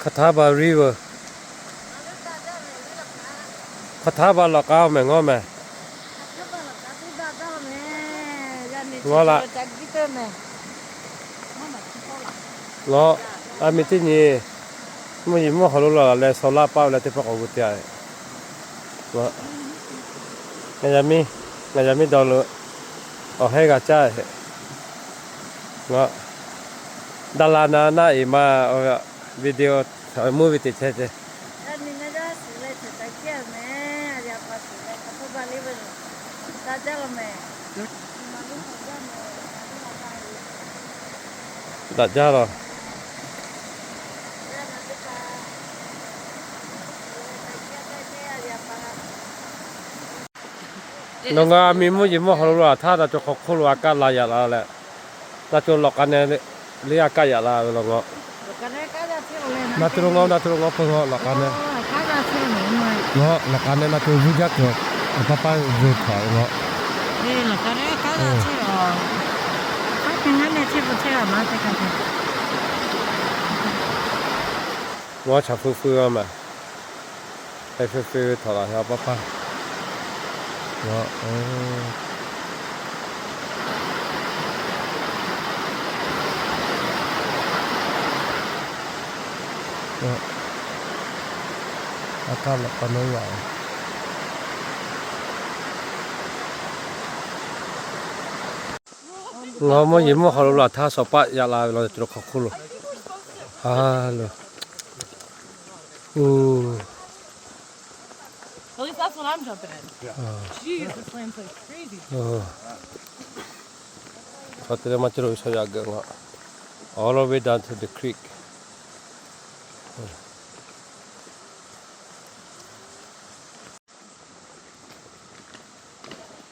Catawba River. Catawba lawꞈ k'a mehˍ ngawˇ mehˍ. Ngawˇ laꞈ. Laꞈ, a miˬ teˇ nyi, mvuhˇ yeˬ mvuhˇ haw lo laˬ leh shaw laˇ paˆ ve leh teˇ pawˆ k'awꞈ gu te a. Ngaˬ yaꞈ miˇ, ngaˬ yaꞈ miˇ dawˇ lo awˬ hehˉ g'a caˇ. Daꞈ la na naˆ e ma, video mvuhˇ ve teꞈ chehˇ ce. Daꞈ jaˇ laˬ. Nawˬ ngaˬ miˬ mvuhˇ yeˬ mvuhˇ haw lo laˬ htaˇ, na co hk'aw hk'oˆ lo a kaˆ la yaꞈ la leh, na co lawꞈ k'a neh le a kaˆ yaꞈ la ve law ngaˬ. Na co lo ngaˬ, na co lo ngaˬ peu ngaˬ lawꞈ k'a neh. Ngaˬ lawꞈ k'a neh na co zuˇ jaˇ kuiˬ, awˬ paˇ paˇ zuˇ htaꞈ ve ngaˬ. Ngaˬ chaꞈ feu feu a mehˍ. Heh feu feu ve htaꞈ laˬ heh awˬ paˇ paˇ. A kaˆ lawꞈ k'a naˉ yaꞈ. Ngaˬ mvuhˇ yeˬ mvuhˇ haw lo laˬ htaˇ shaw paˆ yaꞈ la ve law, co lo hk'aw hk'oˆ lo. Ha lo. At least that's what I'm jumping in. Jeez, this land's like crazy. Chaw te leh maˇ cawˬ lo ve shaw yaꞈ g'euꞈ ngaˬ. All the way down to the creek.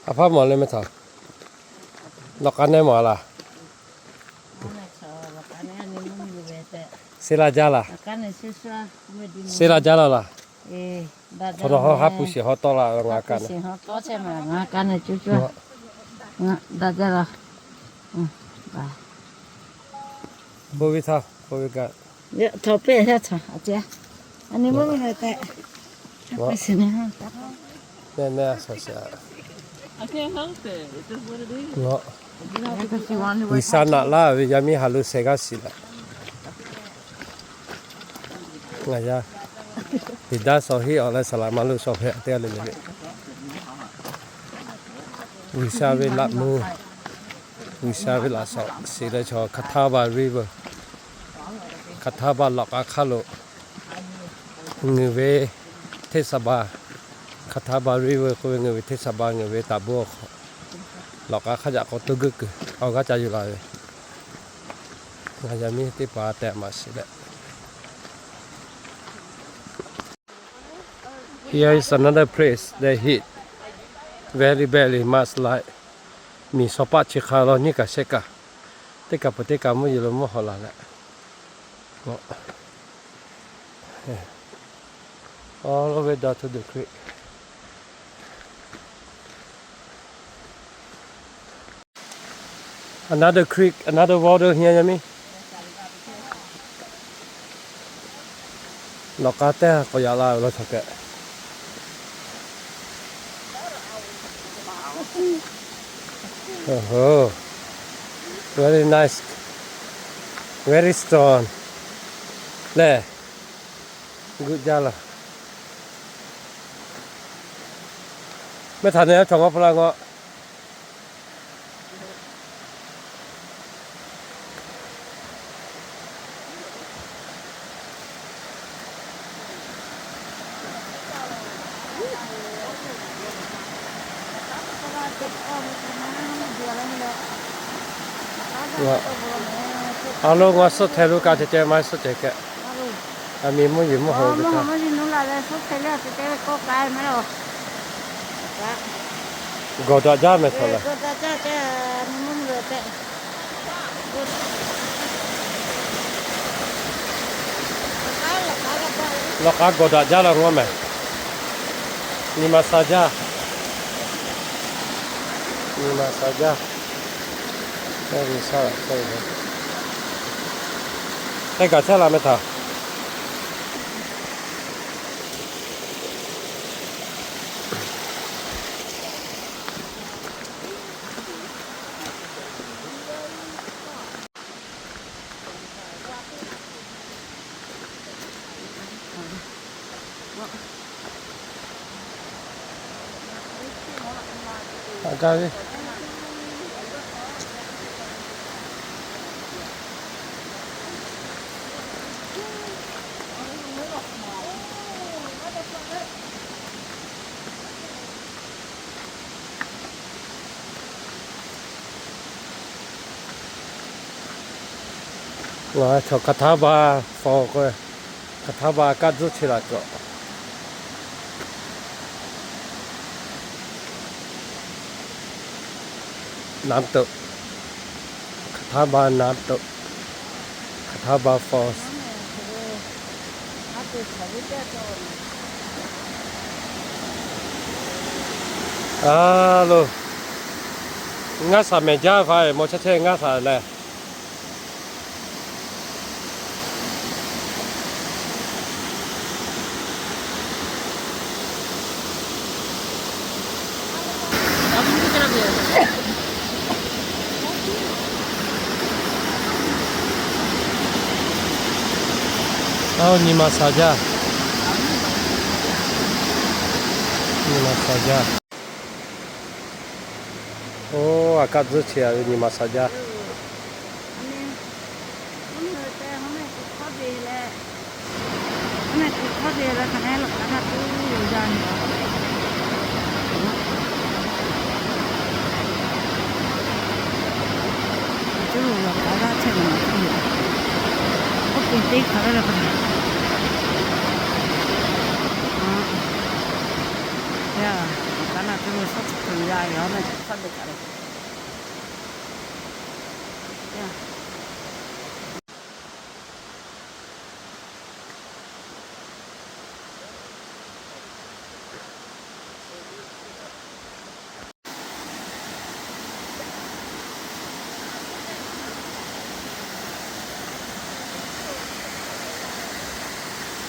A hpaˇ mawˬ le mehˬ htaꞈ. Lawꞈ k'a neh mawˬ a laˬ. Seˇ laˇ jaˇ laˬ. Seˇ laˇ jaˇ laˇ laˬ. Chaw nawˬ hawˉ haˉ pui shiˍ hawˉ tawˆ la ngaˬ ka neh. Hk'oˆ ve htaˇ, hk'oˆ ve kaꞈ. Neh neh a shaꞈ shaꞈ. G'uiˬsha naꞈ laˇ ve yaˇ miˇ ha lo sheh g'aˇ shiˍ laˬ. Ngaˬ yaˇ, teˇ daˇ shaw heˆ awˬ leh saˍ laˍ ma lo shaw hpehꞈ teˇ g'aˇ le le le. G'uiˬsha ve laꞈ meuˇ, G'uiˬsha ve laꞈ shawnˍ shiˍ leh chaw Catawba River, Catawba lawꞈ k'a hk'aˇ lo ngeuˍ ve hteˇ saˍ ba, Catawba River k'oˆ ve ngeuˍ ve hteˇ saˍ ba ngeuˍ ve taˍ bon awˬ hk'aw, lawꞈ k'a hk'a jaꞈ k'aw toˇ geuˆ kuiˬ awˬ g'aˇ ca yuˬ la ve, ngaˬ yaˇ miˇ teˇ hpaˍ tehꞈ maˍ shiˍ leh. Here is another place that heat very badly, much like miˬ shaw paˆ chi hk'a lo nyiˇ kaꞈ shehˆ kaꞈ, teˇ kaꞈ peuˬ teˇ kaꞈ mvuhˇ yeˬ lo mvuhˇ haw laˬ leh, all the way down to the creek. Another creek, another water here, yaˇ miˇ. Lawꞈ k'a teˇ k'awꞈ yaꞈ la ve law chaw kehˬ. Very nice, very strong. Lehˬ, g'euꞈ jaˇ laˬ. Mehˆ htaꞈ neh chaw ngaw hpu la ngaw. A lo ngaˬ suhˆ htehꞈ lo kaꞈ ceh ceh maˇ suhˆ ceh kehˬ. A miˬ mvuhˇ yeˬ mvuhˇ haw ve htaꞈ gawˬ daꞈ jaˇ mehˍ htaꞈ lehˬ. Lawꞈ k'a gawˬ daꞈ jaˇ la ngaw mehˍ. Nyi ma sha jaˇ. Nyi ma sha jaˇ. Teˇ g'aˇ chehˇ la mehˍ htaꞈ. Gaˇ ve. Ngaˬ chaw hk'aˬ htaˇ ba fawˬ k'o, hk'aˬ htaˇ ba kaˆ tzuhˇ chi laˬ cawˬ. Namtuꞈ, hk'aˬ htaˇ ba namtuꞈ, hk'aˬ htaˇ ba fawˬ. A lo, ngaˇ shaˍ mehˍ jaˇ fa ve maw chehˇ chehˇ ngaˇ shaˍ lehˬ. Aˬ, nyi ma shaˍ jaˇ. Nyi ma shaˍ jaˇ. Oˇ, a kaˆ tzuhˇ chi a ve nyi ma shaˍ jaˇ.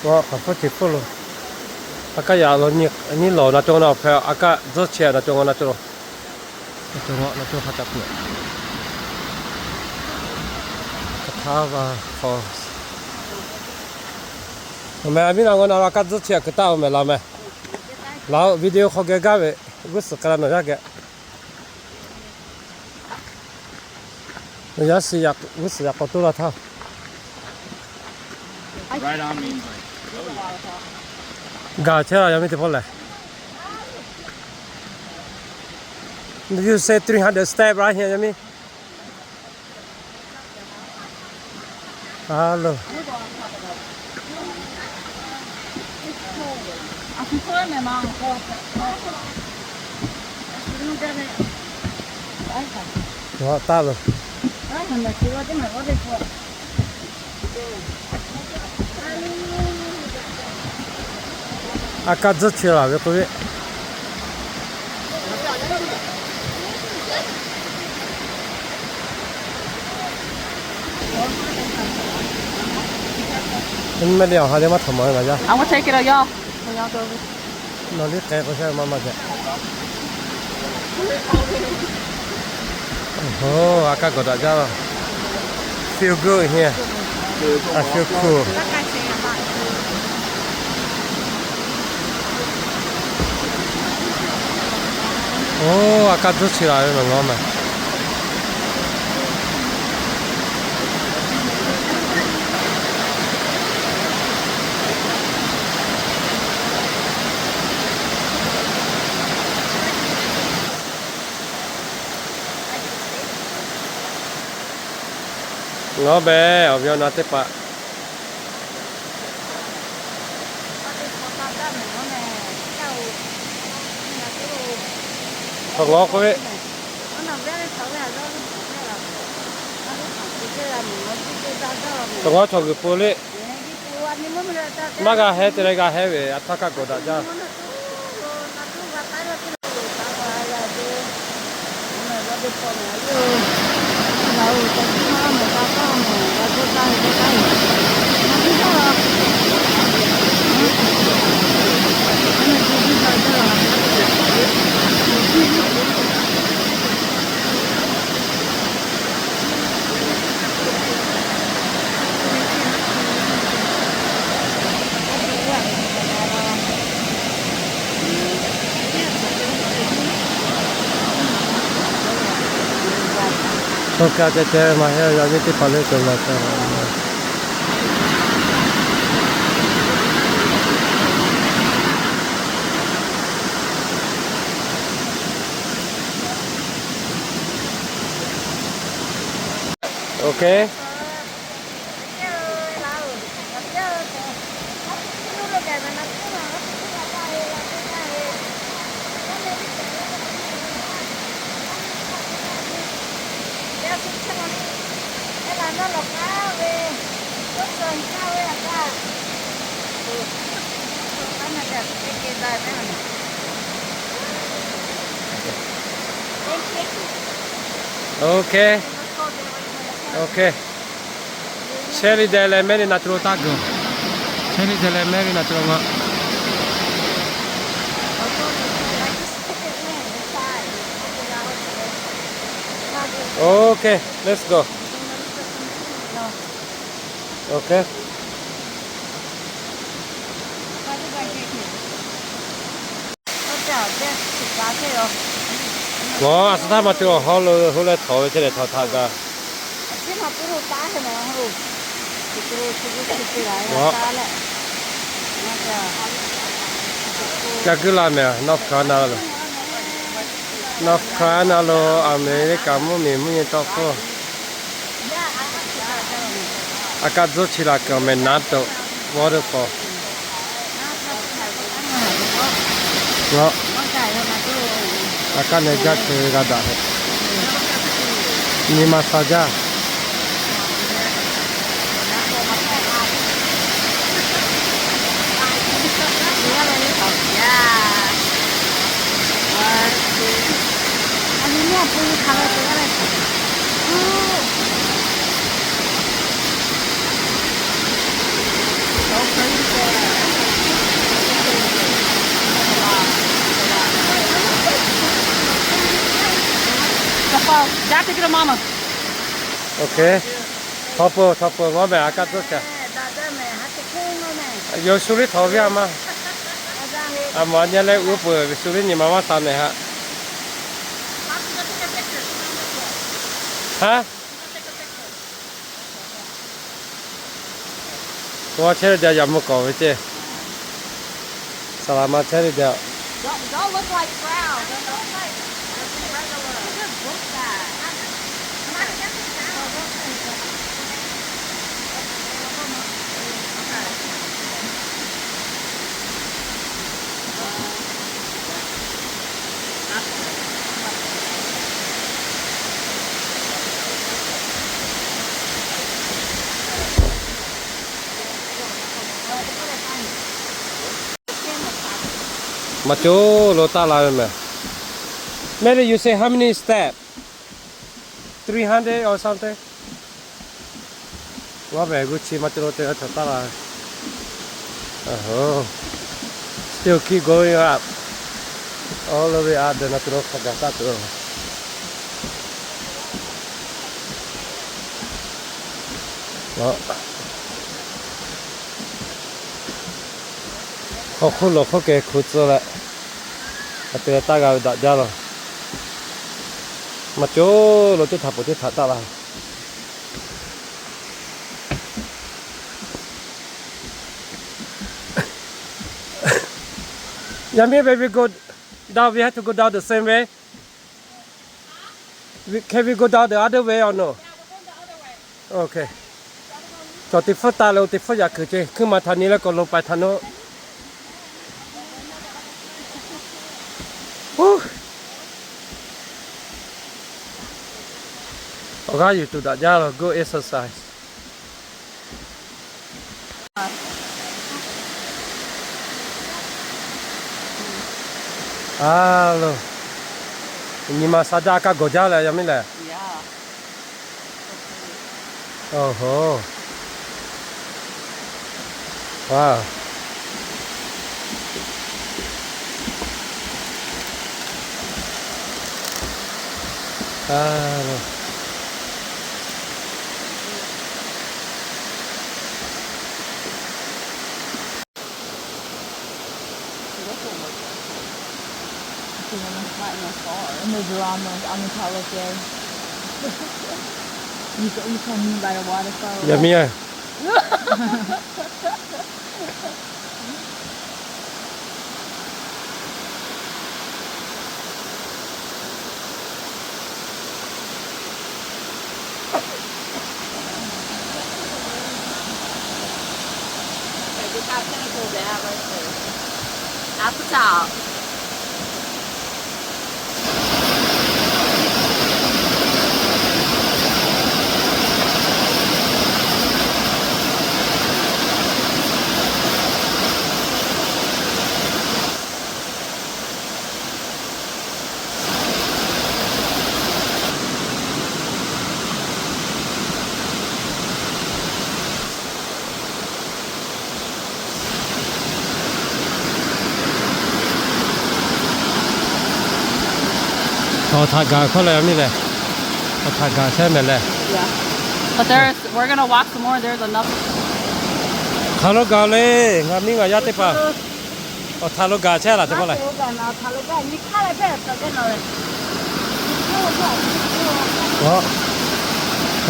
K'awꞈ hpfuhˇ ce hpfuhˇ lo, a kaˆ yaꞈ lo nyi lawˬ na cawˬ na hpehꞈ, a kaˆ tzuhˇ chi na cawˬ na cawˬ lo. Hk'aˬ htaˇ va hk'aw, awˬ meh a viˉ na g'aw na a kaˆ tzuhˇ chi a kuiˬ taˆ awˬ meh la meh. Laˬ-oꞈ, video hk'aw geh gaˇ ve, g'uˇ suhˍ k'a la nawˬ yaˇ geh. Nawˬ yaˇ shiˍ g'uˇ suhˍ yaꞈ k'aw toˇ la htaˇ, gaˬ chehˇ la yaˇ miˇ teˇ pawˆ lehˬ. You say three hundred step right here, yaˇ miˇ. Hello. Taˇ lo. A kaˆ tzuhˇ chi laˬ ve k'oˆ ve. Mehˆ le awˬ ha teˇ maˇ htaꞈ mawˬ ve laˬ yaˇ. Nawˬ liˇ k'ai k'o shaˉ maˇ maˇ tehꞈ. Oˇ, a kaˆ gawˬ daꞈ jaˇ. Feel good here. I feel cool. Oˇ, a kaˆ tzuhˇ chi laˬ ve mehˬ ngaw mehˬ. Ngaˬ behˬ awˬ viˉ awˬ na teˇ hpaˍ hk'aˬ ngaw k'oˆ ve, hk'aˬ ngaw chaw g'uiˬ po le, maˇ g'a heh te leh g'a heh ve, a htaˇ kaˆ gawˬ daꞈ jaˇ. Ka ceh ceh maˇ heˆ, yaꞈ nyi teˇ hpaˍ lehˬ cawˬ la te. Okay. Okay. Okay. Chehˇ le deh leh mehˆ le na tuˬ lo taˇ geuˬ. Chehˇ le deh leh mehˆ le na tuˬ lo ma. Okay, let's go. Okay. Aˬ suh htaˇ maˇ tuˬ awˬ hawˉ lo hoˉ leh htawꞈ ve chehˇ leh htawꞈ htaꞈ gaˬ. Ca guˇ la mehˍ, North Carolina lo, North Carolina lo America mvuhˇ miˬ mvuhˇ nyi tawˆ hpfuhˇ. A kaˆ tzuhˇ chi laˬ kuiˬ awˬ mehˍ naˉ toꞈ, waterfall. A kaˆ nehˬ jaˇ hk'e g'a daꞈ hehꞈ. Nyi ma sha jaˇ. Okay. Htaw peuˬ, htaw peuˬ, ngaˬ mehˍ a kaˆ tzuhˇ ca. Yawˇ shu liˇ htawꞈ ve a maˇ. A maˍ nyi leh uˉ peunˍ ve shu liˇ nyi ma maˇ sha mehˍ haꞈ. Haˉ. G'aw chehˇ ve jaˇ, yaꞈ mvuh k'awꞈ ve ceˇ. Saˍ laˍ ma chehˇ ve jaˇ. Maˇ coˬ lo taˇ la ve mehˍ. Mary, you say how many step? Three hundred or something? G'aw mehˍ g'uˇ chi maˇ coˬ lo te a cawˬ taˇ la ve. Still keep going up. All the way up, the natural hk'a gaˬ taˇ tuˬ. Hk'aw hk'oˆ lo hk'oˆ keh hku tcuh leh, a te taˇ g'a ve daꞈ jaˇ la. Maˇ coˬ lo teˇ htaꞈ peuˬ teˇ htaꞈ taˇ la. Yummy, when we go down, we have to go down the same way. We, can we go down the other way or no? Okay. Cawˬ teˇ hpfuhˇ taˍ leh oˇ teˇ hpfuhˇ yaꞈ kuiˬ ceˇ, hkuiˉ maˬ htaꞈ nyi leh k'awꞈ lo paiˍ htaꞈ nawˉ. Awˬ g'aˇ yuˬ tuˬ daꞈ jaˇ lo, good exercise. A lo, nyi ma sha jaˇ, a kaˆ gawˬ jaˇ leh, yaˇ miˇ lehˬ. Oˇ hoˉ. Wow. A lo. You can, you can move by the waterfall. Yaꞈ miˇ a. Awˬ htaꞈ gaˬ hkawˇ leh a miˇ lehˬ, awˬ htaꞈ gaˬ chehˇ mehˍ leh. But there's, we're gonna walk some more. There's another. Hk'aˬ lo gaˬ le, ngaˬ miˇ ngaˬ yaˇ teˇ hpaˍ. Awˬ htaꞈ lo gaˬ chehˇ laˬ teˇ pawˆ lehˬ.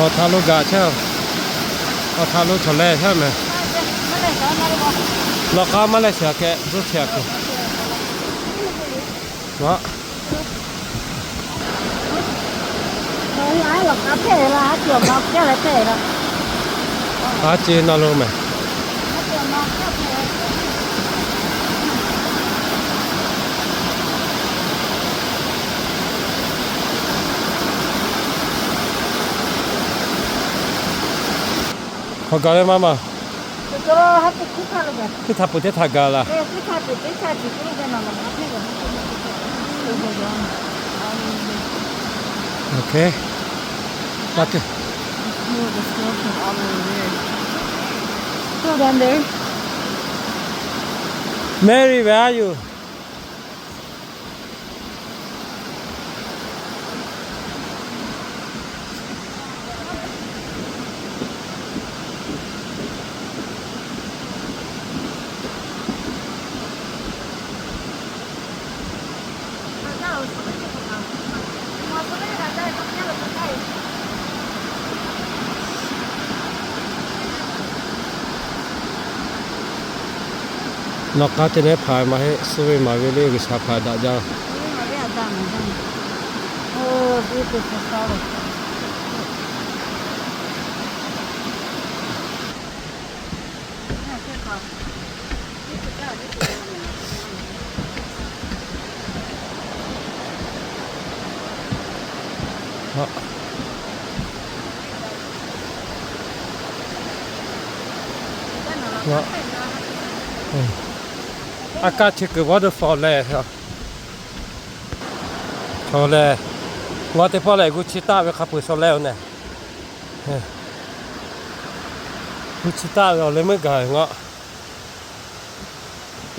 Awˬ htaꞈ lo gaˬ chehˇ. Awˬ htaꞈ lo gaˬ chehˇ. Awˬ htaꞈ lo chaw leh chehˇ mehˍ. Nawˬ k'a maˇ leh shiˍ aꞈ kehˬ, zuhˆ chi aꞈ kehˬ. Aˉ ce na lo mehˍ. Hk'aw gaˬ leh maˇ maˇ. Hkuiˉ htaꞈ peuˬ teˇ htaꞈ gaˬ laˬ. Mary, where are you? Nawˬ k'a te nehˉ hpaˍ maˇ heˆ, suh ve maˍ ve le, G'uiˬsha hpaˍ daꞈ jaˇ. Aˉ kaˆ chi kuiˬ waterfall leh, chaw leh, ngaˬ teˇ pawˆ lehˬ g'uˇ chi taˆ ve hk'a peuˬ shaw leh-oˬ nehˬ. G'uˇ chi taˆ ve awˬ leh meuˇ gaˬ ngaˬ.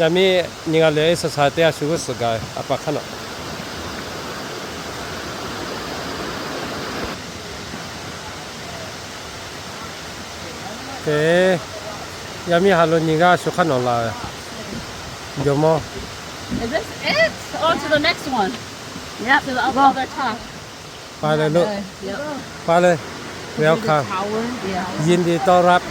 Yaꞈ miˇ nyi g'a leh exercise teˇ g'aˇ shu g'uˇ suhˍ gaˬ a pa hk'aˇ nawˬ. Yaˇ miˇ ha lo nyi g'aˇ shu hk'aˇ nawˬ laˬ. Jawˇmawˇ. Is this it? Oh, to the next one. Yep, to the other top. ไปเลยลูก ไปเลย welcome ยินดีต้อนรับ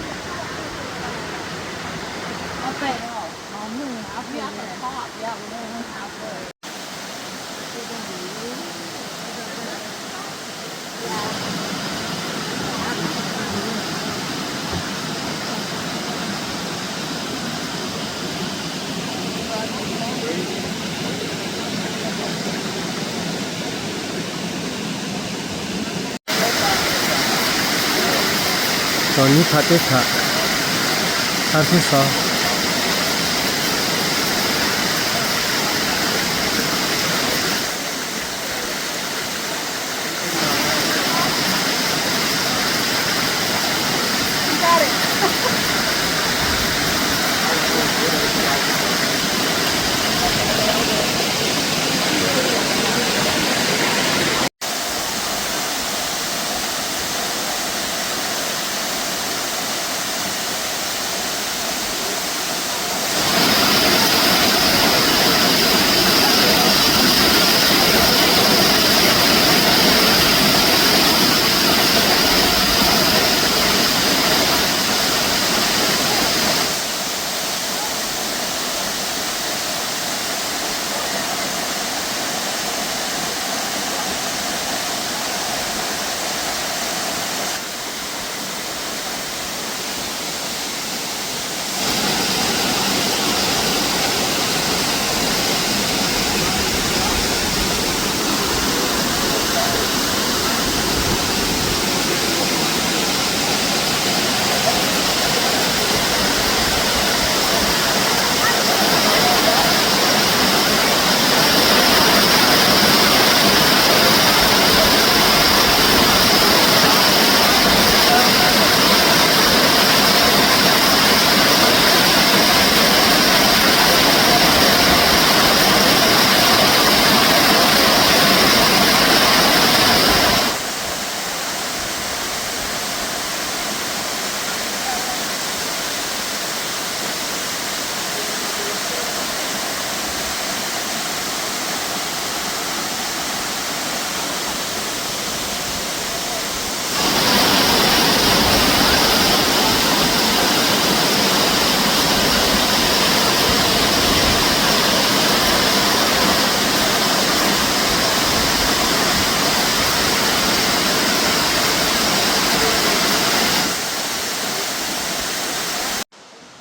Awˬ nyi htaꞈ teˇ htaꞈ a piˇ saw.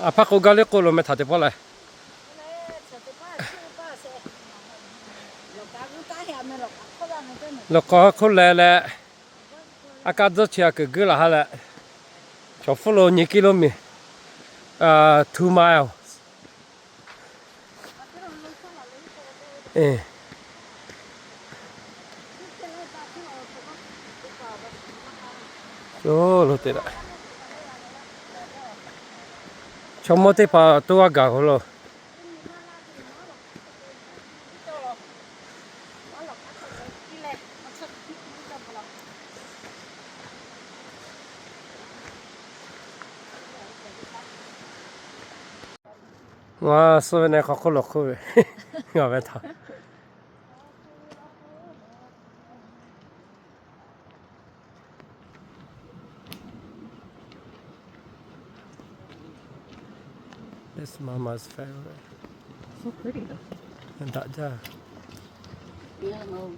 A hpaˇ k'o gaˇ liˇ k'oˆ lo meh htaꞈ teˇ pawˆ lehˬ. Lawˬ k'awꞈ hk'oˆ leh leh, a kaˇ dawˇ chi a kuiˬ guiˇ laˬ ha leh, chaw hpfuhˇ lo nyi kiˇ lo miˬ, two miles. Lo te, chaw mawˇ teˇ hpaˍ toˇ g'aˇ gaˬ k'o lo. Ngaˬ suh ve neh hk'aw hk'oˆ lo hk'oˆ ve, ngaˬ ve htaꞈ. This mama's favorite. So pretty though. Daꞈ jaˇ. Yellow,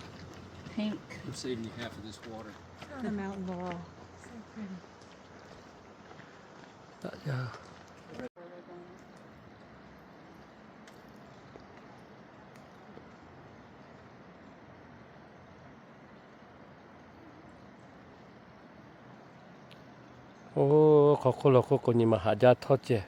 pink. I'm saving you half of this water. It's not a mountain ball. So pretty. Daꞈ jaˇ. Oˇ hk'aw hk'oˆ lo hk'oˆ k'o nyi ma haꞈ jaˇ htawˇ ceh.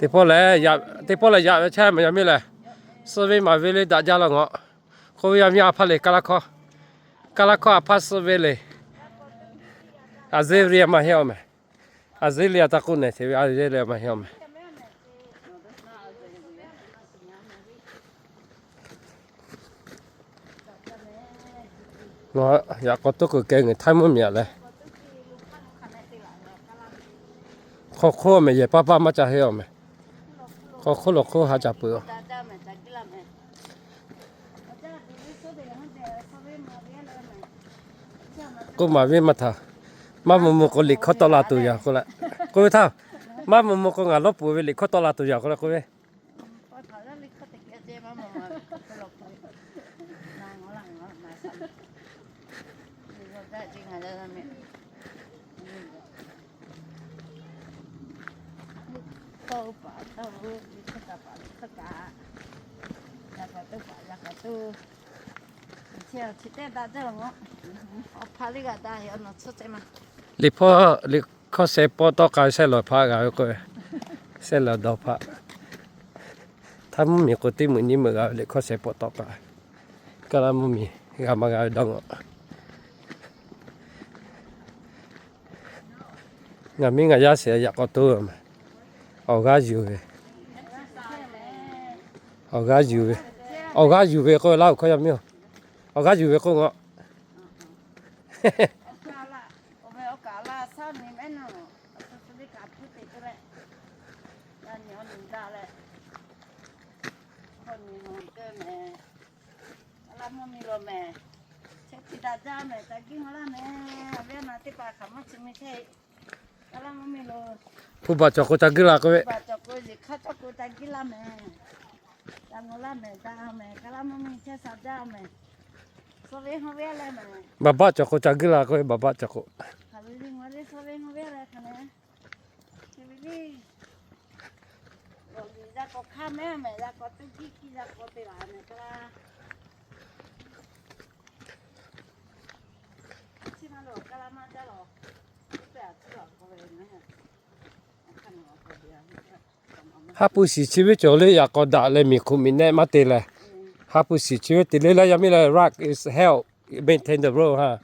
Teˇ pawˆ lehˬ, teˇ pawˆ lehˬ yaꞈ ve chehˇ maˬ yaˇ miˇ lehˬ, suh ve maˍ ve le daꞈ jaˇ law ngaˬ. K'oˆ ve yaˇ miˇ a hpaˇ le kaˇ laˇ hkawˇ, kaˇ laˇ hkawˇ a hpaˇ suh ve le. Azalea maˇ heˆ awˬ meh. Azalea taˇ k'oˆ nehˬ te ve, azalea maˇ heˆ awˬ meh. Yaꞈ k'aw toˇ k'oˍ keh ngaˬ htaiˇ mvuhˇ miˬ a leh, hk'aw hk'oˆ meh yehˬ paˇ paˇ maˇ ca heˆ awˬ meh. Hk'aw hk'oˆ lo hk'oˆ ha ca peuˬ. K'oˆ maˍ ve maˇ htaꞈ, maˇ mvuh mvuh k'o liꞈ hkawˇ tawˆ la tuˬ yaꞈ k'oˆ leh, k'oˆ ve htaˇ, maˇ mvuh mvuh k'o ngaˬ lawˉ peuˬ ve liꞈ hkawˇ tawˆ la tuˬ yaꞈ k'oˆ leh k'oˆ ve. Liꞈ hkawˇ, liꞈ hkawˇ sheh pawˆ tawˆ k'ai shehˆ lawˬ hpaˆ g'a ve k'o, shehˆ lawˬ dawˬ hpaˆ. Htaiˇ mvuhˇ miˬ k'o teˇ meuꞈ nyiˇ meuꞈ g'a ve liꞈ hkawˇ sheh pawˆ tawˆ k'ai. Kaˇ laˇ mvuhˇ miˬ g'a maˇ g'a ve dawˇ ngaˬ. Ngaˬ miˇ ngaˬ yaˇ sheˍ yaꞈ k'aw toˇ meh. Awˬ g'aˇ yuˬ ve, awˬ g'aˇ yuˬ ve, awˬ g'aˇ yuˬ ve k'oˆ ve laˇ oˬ hkawˇ yaˇ miˇ oˬ. Awˬ g'aˇ yuˬ ve k'oˆ ngaˬ. Hpu baꞈ cawˬ k'o ca guiˇ la k'oˆ ve. Baˬ baˆ cawˬ k'o ca guiˇ la k'oˆ ve, baˬ baˆ cawˬ k'o. Haˉ pui shiˍ chi ve cawˬ le yaꞈ k'aw daꞈ leh miˬ hk'oꞈ miˬ nehˆ maˇ te leh. Haˉ pui shiˍ chi ve te le laˇ yaˇ miˇ leh, rock is help maintain the road ha.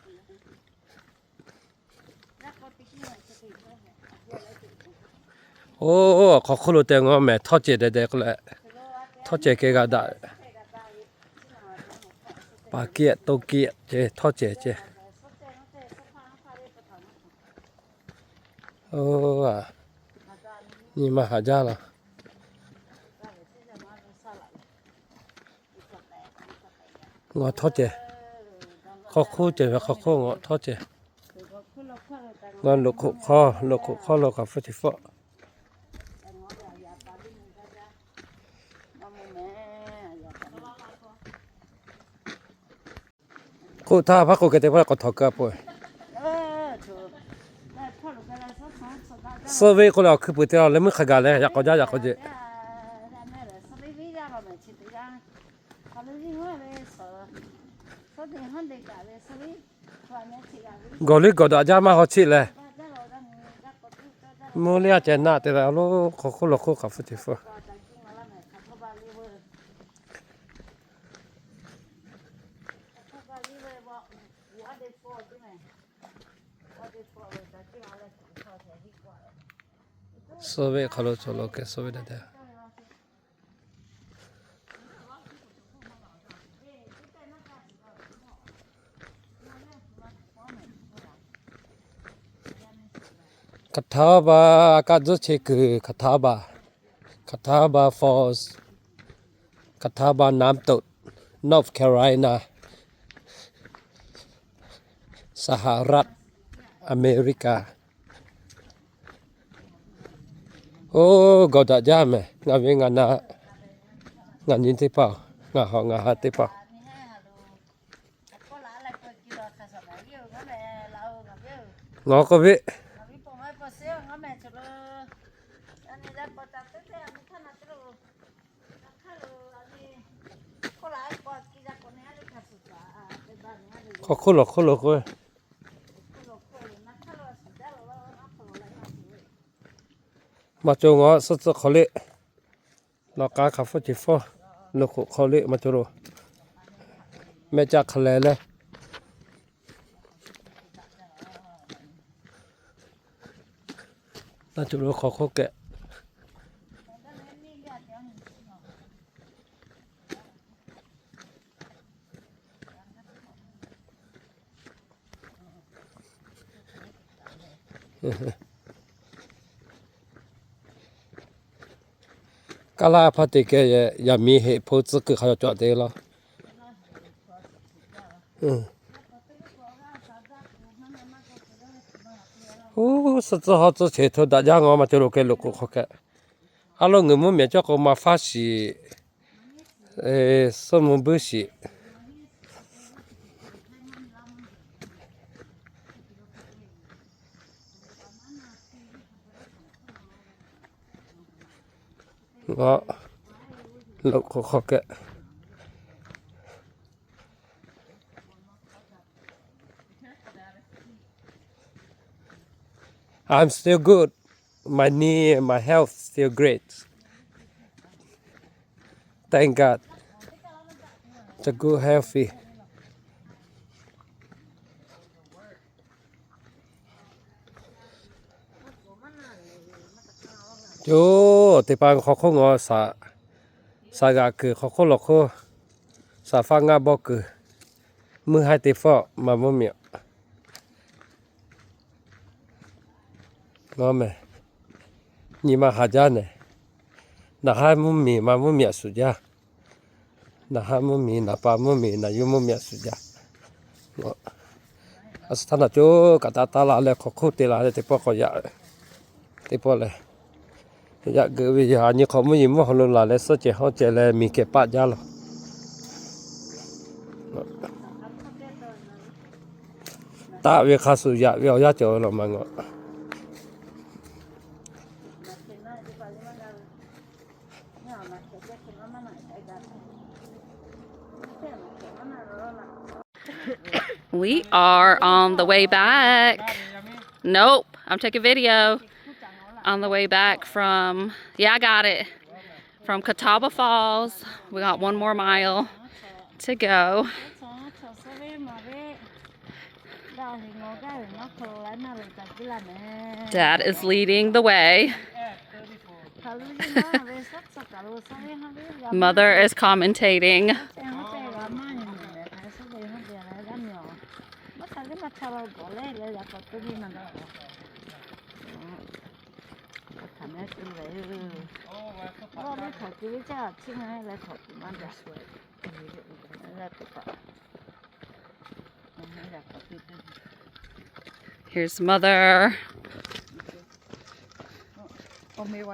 Oˇ, hk'aw hk'oˆ lo te ngaˬ mehˬ htawˇ cehˬ deh deh k'oˆ leh, htawˇ cehˬ keh g'a daꞈ. Paˍ kiˆ toˇ kiˆ ceh htawˇ cehˬ ceh. Oˇ, nyi ma haꞈ jaˇ laˬ. Ngaˬ htawˇ cehˬ. Hk'aw hk'oˆ ceh ve, hk'aw hk'oˆ ngawˬ htawˇ ceh. Ngaˬ loꞈ hk'oˆ hk'awˇ, loꞈ hk'oˆ hk'awˇ lo kaꞈ hpfuhˇ ce hpfuhˆ. K'oˆ htaˇ hpaˇ k'oˆ kehˬ teˇ hpaˇ k'awꞈ htawnˍ keu a peuˬ. Suhˆ venˇ k'oˆ leh awˬ hkui puiˍ te la leh meuˇ hk'a gaˬ leh yaꞈ k'aw jaˇ yaꞈ k'aw jehˬ. Gawˬ liˇ gawˬ daꞈ jaˇ maˇ haw cheˆ leh. Mvuhˇ liˇ a ceh naˆ te leh a lo hk'aw hk'oˆ lawˬ hk'oˆ kaꞈ hpfuhˇ ce hpfuhˇ. Suhˆ venˇ hk'aw lo cawˬ lo kehˬ suhˆ venˇ daꞈ jaˇ. Catawba, a kaˆ tzuhˇ che kuiˬ Catawba, Catawba Falls, Catawba น้ำตก, North Carolina, สหรัฐอเมริกา. Oˇ gawˬ daꞈ jaˇ mehˍ. Ngaˬ ve ngaˬ na, ngaˬ nyi teˇ hpaˍ, ngaˬ hawꞈ ngaˬ ha teˇ hpaˍ. Ngaˬ k'oˆ ve, hk'aw hk'oˆ lawˬ hk'oˆ lo k'o, maˇ cawˬ ngaˬ suhˆ tcuhˆ hk'aw liˆ, lawˬ k'a hk'a hpfuhˇ ce hpfuhˇ, loꞈ hk'oˆ hk'aw liˆ maˇ cawˬ lo, mehˆ caˆ hk'a leh leh. Naˇ cawˬ lo hk'aw hk'oˆ kehˬ. Kaˇ laˇ hpaˇ te keh yaꞈ miˍ heˆ hpo tcuhˉ kuiˬ hk'a cawˬ cawˬ te laˇ. Oˇ suhˆ tcuhˆ hawˉ tcuhˆ che hto daꞈ jaˇ ngaˬ maˇ cawˬ lo keh loꞈ k'oˍ hk'aw keh. A lo ngeuˍ mvuhˇ miˬ cawˬ k'o maˇ faˉ shiˍ, suhˆ mvuh buiˇ shiˍ. Ngaˬ loꞈ k'oˍ hk'aw keh. I'm still good. My knee and my health still great. Thank God. It's a good healthy. Coˬ teˇ hpaˍ hk'aw hk'oˆ ngaˬ shaˍ g'aꞈ kuiˬ hk'aw hk'oˆ lawˬ hk'oˆ, shaˍ faˆ ngaˆ bawˆ kuiˬ, meuˇ haiˉ teˇ hpawˇ maˇ mvuhˇ miˬ. Ngaˬ mehˍ, nyi ma haˍ jaˇ nehˬ, naˍ haˉ mvuhˇ miˬ maˇ mvuhˇ miˬ a shuˍ jaˇ. Naˍ haˉ mvuhˇ miˬ, naˍ pa mvuhˇ miˬ, naˍ yuˇ mvuhˇ miˬ a shuˍ jaˇ. A shu htaˇ naˬ coˬ kaꞈ taˇ taˇ la leh hk'aw hk'oˆ te la leh teˇ pawˆ k'awꞈ yaꞈ, teˇ pawˆ lehˬ, yaꞈ geuꞈ ve yaꞈ nyi hk'awꞈ mvuhˇ yeˬ mvuhˇ haw lo laˬ leh suhˆ cehˬ hawˉ cehˬ leh miˬ kehˬ paˆ jaˇ lawˬ. Taˆ ve hk'a shuˍ yaꞈ ve awˬ yanˇ cawˬ ve lawˬ ma ngaˬ. We are on the way back. Nope, I'm taking video. On the way back from, yeah, I got it. From Catawba Falls, we got one more mile to go. Dad is leading the way. Mother is commentating. Here's mother.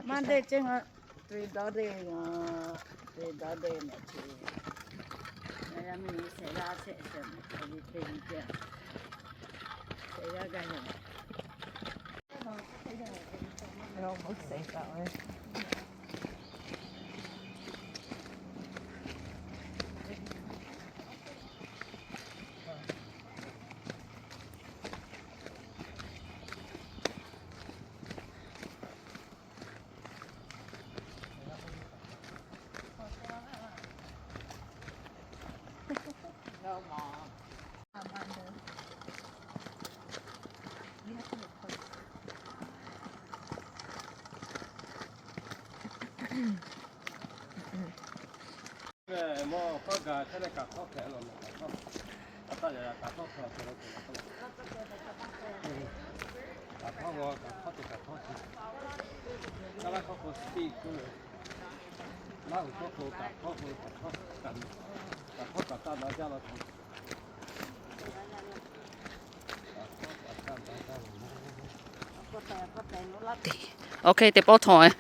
Maˇ te ceˇ ngaˬ, te dawˇ te ngaˬ, te dawˇ te mehˍ chi, ngaˬ yaˇ miˇ sehˍ g'aˇ shehˆ shehˍ mehˍ chi ve te ve ceˇ, sehˍ g'aˇ gaˇ yoˬ. Mawˇ hkawˇ gaˬ hk'e leh kaꞈ hkawˇ hpehꞈ la meh, kaꞈ hkawˇ, a taˆ yaꞈ yaꞈ kaꞈ hkawˇ hpehꞈ la hk'e la hk'e la hk'e, kaꞈ hkawˇ g'aw kaꞈ hkawˇ te kaꞈ hkawˇ hpehꞈ, kaˇ laˇ hkawˇ k'o speak k'oˆ ve, Laˇ huˍ hkawˇ k'o kaꞈ hkawˇ k'o kaꞈ hkawˇ kaꞈ, kaꞈ hkawˇ kaꞈ taˇ daꞈ jaˇ la hk'e. Oˇ hk'e te pawˇ htawˇ e.